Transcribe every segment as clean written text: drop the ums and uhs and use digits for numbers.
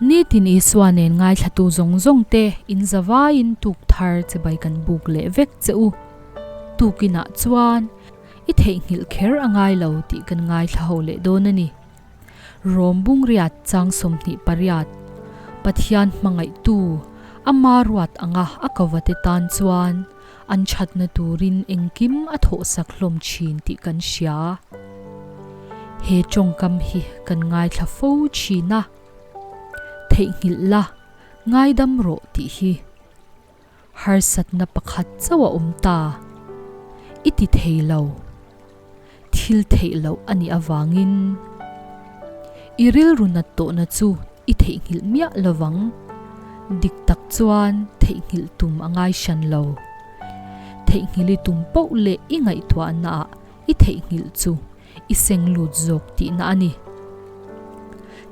Nitin Isua nen ngaithlatu zawng zawng te in zavaiin tuk thar chibai kan buk leh vek che u. Tukinah chuan i theihnghilh kher a ngai lo tih kan ngaithla ho leh dawn a ni. Rom bungriat chang 28, Pathian hmangaihtu, ama ruat anga a kovate tan chuan an thatna turin engkim a thawhsak hlawm thin tih kan hria. He tawngkam hi kan ngaithla fo thin a, Theihnghilh la, ngaidam rawh tih hi. Harsatna pakhat chauh a awm ta. I ti thei lo. Thil theih loh a nih avangin i rilru nat tawhna chu i theihnghilh miah lovang. Dik tak chuan theihnghilh tum a ngai hran lo. Theihnghilh i tum poh leh i ngaihtuahnaah i theihnghilh chu i seng lut zawk tihna a ni.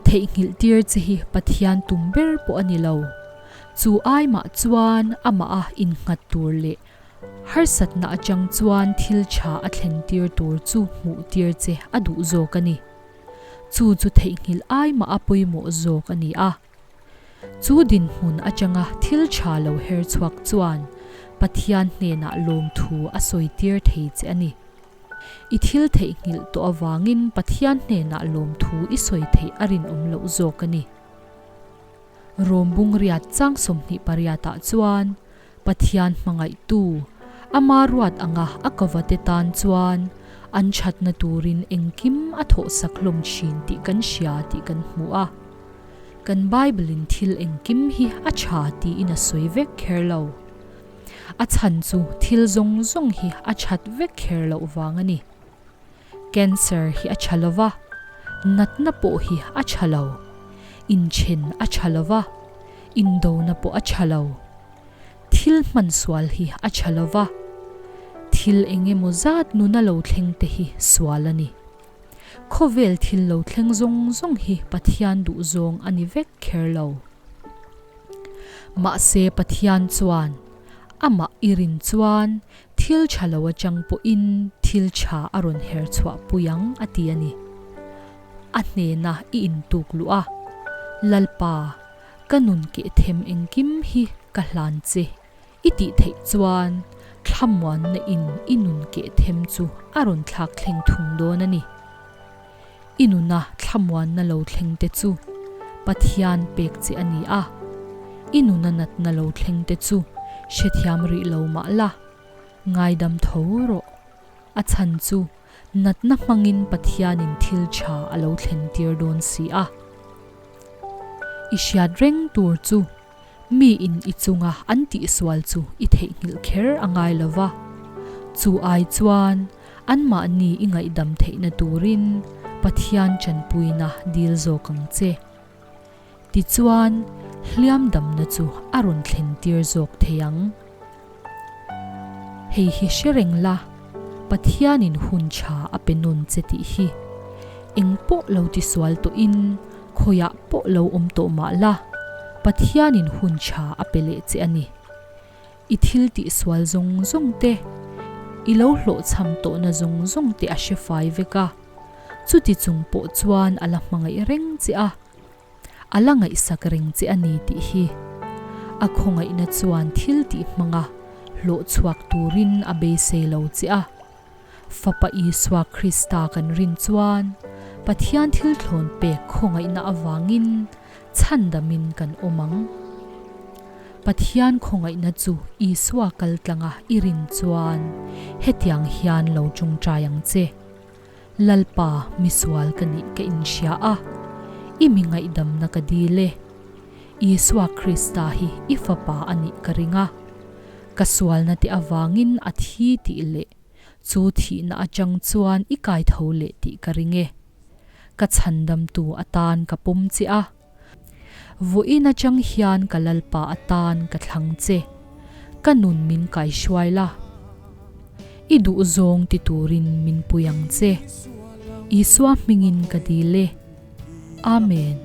Theihnghilh tir che hi Pathian tum ber pawh a ni lo. Chu ai mah chuan amah a innghat tur leh harsatna atang chuan thil tha a thlen tir tur chu hmuh tir che a duh zawk a ni. Chu chu theihnghilh ai mah a pawimawh zawk a ni a. Chu dinhmun atanga thil tha lo her chhuak chuan Pathian hnenah lawmthu a sawi tir thei che a ni. I thil theihnghilh tawh avangin Pathian hnenah lawmthu i sawi theih a rinawm loh zawk a ni. Rom bungriat chang 28 ah chuan Pathian hmangaihtu, ama ruat anga a kovate tan chuan an thatna turin engkim a thawhsak hlawm thin tih kan hria tih kan hmu a. Kan Bible in thil engkim hi a tha tiin a sawi vek kher lo. A chhan chu thil zawng zawng hi a that vek kher loh vang a ni. Cancer hi a tha lova, natna pawh hi a tha lo. Inthen a tha lova, indona pawh a tha lo. Thil hman sual hi a tha lova, thil eng emaw zat nuna lo thleng te hi sual a ni. Khawvel thil lo thleng zawng zawng hi Pathian duhzawng a ni vek kher lo. Mahse Pathian chuan amah i rin chuan Thil tha lo atang pawhin thil tha a rawn her chhuah pui ang a ti a ni. A hnena i intuk luh a, Lalpa, ka nun keh them engkim hi ka hlan che i tih theih chuan thlamuanna in i nun keh them chu a rawn thlak thleng thung dawn a ni. I nuna thlamuanna lo thleng te chu Pathian pek che a ni a, i nuna natna lo thleng te chu hrethiam rih lo mah la, ngaidam tho rawh. A chhan chu natna hmangin Pathianin thil tha a lo thlen tir dawn si a. I hriat reng tur chu mi in i chunga an tihsual chu i theihnghilh kher a ngai lo va, chu ai chuan anmahni i ngaihdam theihna turin Pathian tanpuina dil zawk ang che. Tichuan, hliam damna chu a rawn thlen tir zawk thei ang. Hei hi hre reng la, Pathianin hun tha a pe nawn che tih hi. Eng pawh lo tisual tawhin khawiah pawh lo awm tawh mah la, Pathianin hun tha a pe leh che a ni. I thil tihsual zawng zawng te, i lo hlawhchham tawhna zawng zawng te a hre fai vek a, chuti chung pawh chuan a la hmangaih reng che a. A la ngaihsak reng che a ni tih hi a khawngaihna chuan thil tih hmanga hlawh chhuak turin a beisei lo che a. Fapa Isua Krista kan rin chuan Pathian thil thlawn pek khawngaihna avangin chhandamin kan awm ang. Pathian khawngaihna chu Isua kaltlanga i rin chuan hetiang hian lo tawngtai ang che. Lalpa, misual ka nih ka inhria a, i mi ngaihdamna ka dil e. Isua Krista hi i Fapa a nih ka ring a. Ka sualna te avangin a thi tih leh chu thihna atang chuan i kaitho leh tih ka ring e. Ka chhandamtu atan ka pawm che a. Vawiin atang hian ka Lalpa atan ka thlang che. Ka nun min kaihruai la. I duh zawng ti turin min pui ang che. Isua hmingin ka dil e. Amen.